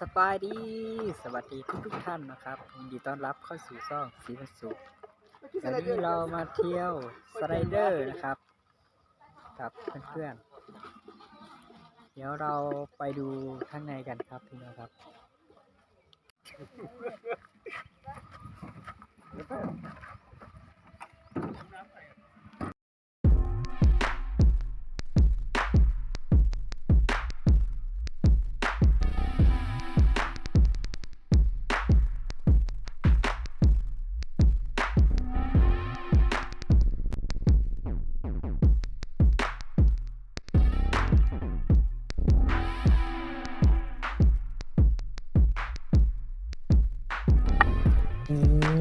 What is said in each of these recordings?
ສະບາຍດີ ສະຫວັດດີທຸກໆທ່ານນະຄັບ ຍິນດີຕ້ອນຮັບເຂົ້າສູ່ຊ່ອງສີວັນສຸກ. ວັນນີ້ເຮົາມາທ່ຽວສະໄລເດີນະຄັບ ກັບເພື່ອນໆ ດຽວເຮົາໄປດູຂ້າງໃນກັນຄັບ ພີ່ນ້ອງຄັບ.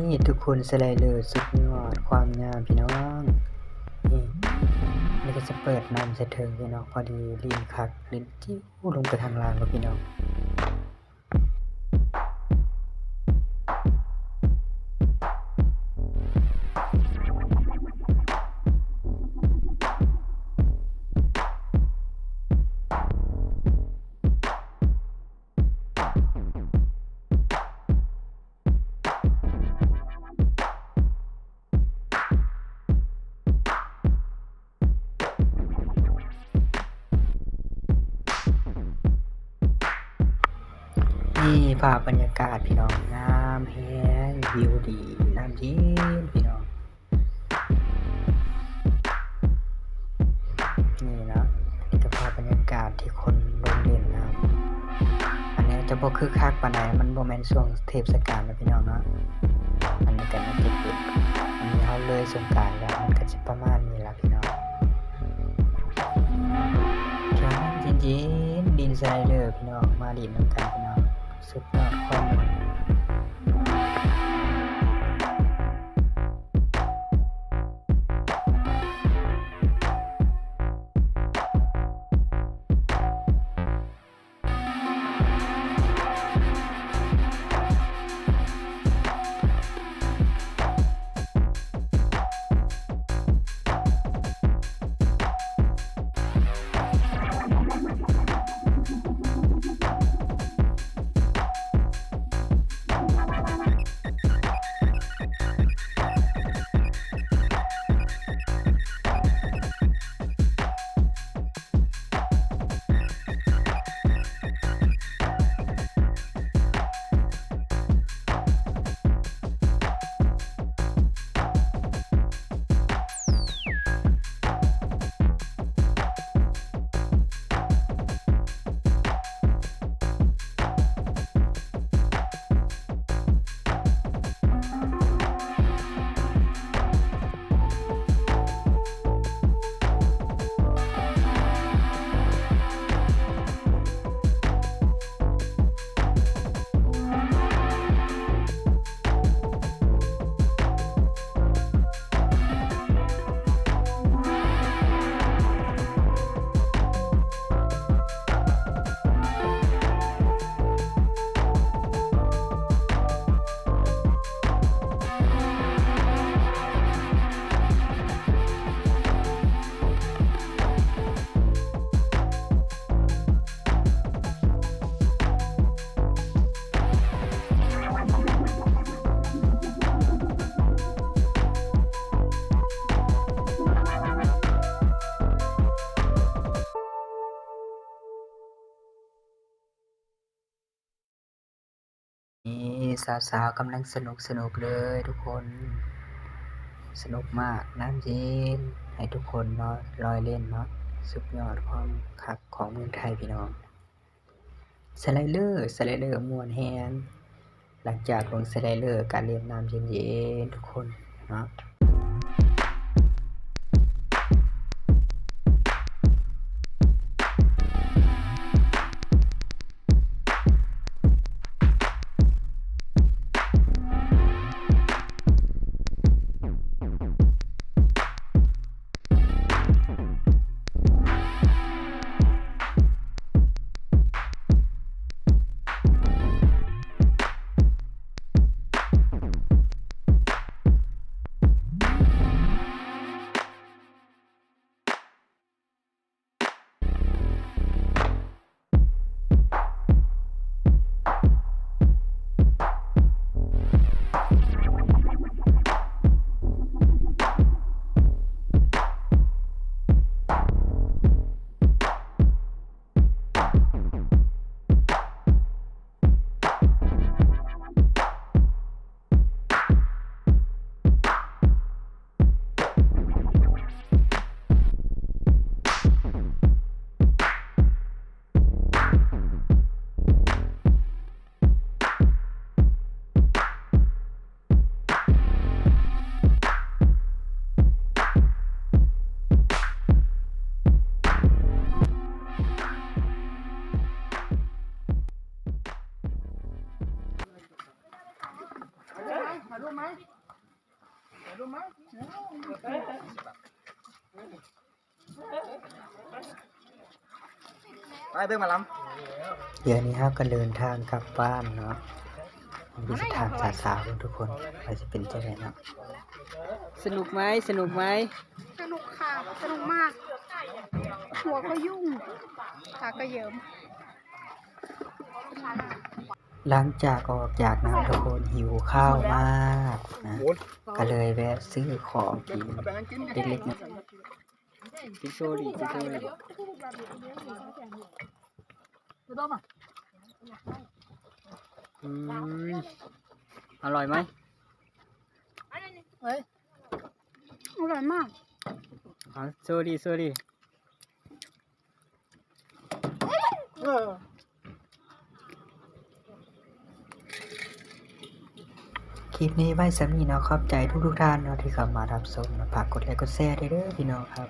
ນີ້ທຸກຄົນ ສະໄລເດີສຸດຍອດຄວາມງາມພີ່ນ້ອງ. ນີ້ ນີ້ກໍຈະເປີດນ້ຳໃສ່ເທິງພີ່ນ້ອງ ພໍດີຫຼິ້ນຄັກ ຫຼິ້ນຈິ້ວລົງໄປທາງລ່າງເນາະພີ່ນ້ອງ. ນີ້ພາບບັນຍາກາດພີ່ນ້ອງ ງາມແຮງ ວິວດີ ນ້ຳເຢັນພີ່ນ້ອງ. ນີ້ເນາະ ນີ້ກໍພາບບັນຍາກາດທີ່ຄົນລົງຫຼິ້ນນ້ຳ. ອັນນີ້ຈະບໍ່ຄຶກຄັກປານໃດ ມັນບໍ່ແມ່ນຊ່ວງເທດສະການເນາະພີ່ນ້ອງເນາະ. ອັນນີ້ກໍໜ້າຈະເປັນ ອັນນີ້ເຮົາເລີຍສົງການແລ້ວ ມັນກໍຊິປະມານນີ້ລະພີ່ນ້ອງ. ເຢັນໆ ຫຼິ້ນສະໄລເດີພີ່ນ້ອງ ມາຫຼິ້ນນຳກັນພີ່ນ້ອງ ສຸດຍອດຄວາມມ່ວນ. ນີ້ສາວໆກຳລັງສະໜຸກໆເລີຍທຸກຄົນ ສະໜຸກມາກ ນ້ຳເຢັນ ໃຫ້ທຸກຄົນເນາະ ລອຍເລ່ນເນາະ ສຸດຍອດຄວາມຄັກຂອງເມືອງໄທພີ່ນ້ອງ. ສະໄລເດີ ສະໄລເດີມ່ວນແຮງ ຫຼັງຈາກລົງສະໄລເດີກະຫຼິ້ນນ້ຳເຢັນໆທຸກຄົນເນາະ. ນີ້ ໄປເບິ່ງໝໍລຳ. ດຽວນີ້ເຮົາກໍເດີນທາງກັບບ້ານເນາະ. ເຮົາຊິຖາມສາວໆເບິ່ງທຸກຄົນວ່າຊິເປັນຈັ່ງໃດເນາະ. ສະໜຸກໄໝ? ສະໜຸກໄໝ? ສະໜຸກຄ່ະ ສະໜຸກມາກ. ຫົວກໍຫຍຸ້ງ ຂາກໍເຢິມ. ຫຼັງຈາກອອກຈາກນ້ຳ ທຸກຄົນຫິວຂ້າວມາກນະ ກໍເລີຍແວະຊື້ຂອງກິນເລັກໆ ກິນໂຊລີ ກິນໂຊລີ. ອືມ ອະລ່ອຍໄໝ? ເອີຍ ອະລ່ອຍມາກ. ເອົາ ໂຊລີ ໂຊລີ. ເອີ ຄລິບນີ້ໄວ້ສ່ຳນີ້ເນາະ. ຂອບໃຈທຸກໆທ່ານເນາະ ທີ່ເຂົ້າມາຮັບຊົມເນາະ. ຝາກກົດໄລກົດແຊໃຫ້ເດີພີ່ນ້ອງຄັບ.